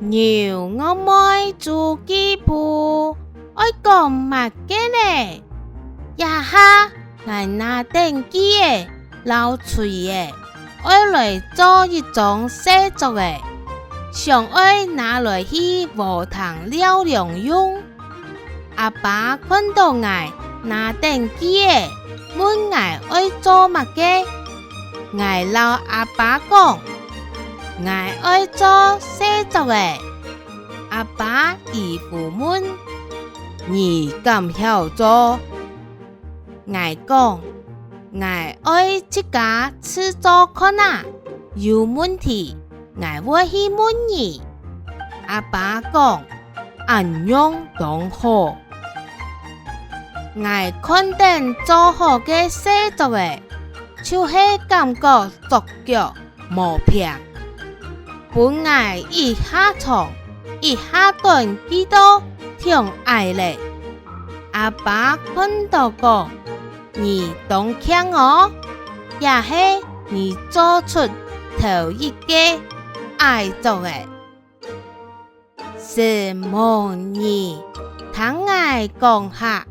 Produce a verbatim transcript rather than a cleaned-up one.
牛戇妹週記簿，愛講麼个呢？這下𠊎拿等鋸仔摎錘仔，愛來做一張細桌仔，想愛拿來去禾埕尞涼用。 阿爸看著𠊎拿等鋸仔，問𠊎愛做麼个。𠊎摎阿爸講：「𠊎愛做細桌仔。」阿爸疑狐問：「你敢曉做？」 𠊎講：「𠊎愛自家試做看啊，有問題，𠊎會去問你。」阿爸講：「恁樣當好。」𠊎看等做好个細桌仔，就係感覺著腳 無平，分𠊎一下長一下短，鋸到忒矮咧。阿爸看著講：「你當慶哦，這係你做出頭一个矮桌仔。」承蒙你聽𠊎講下。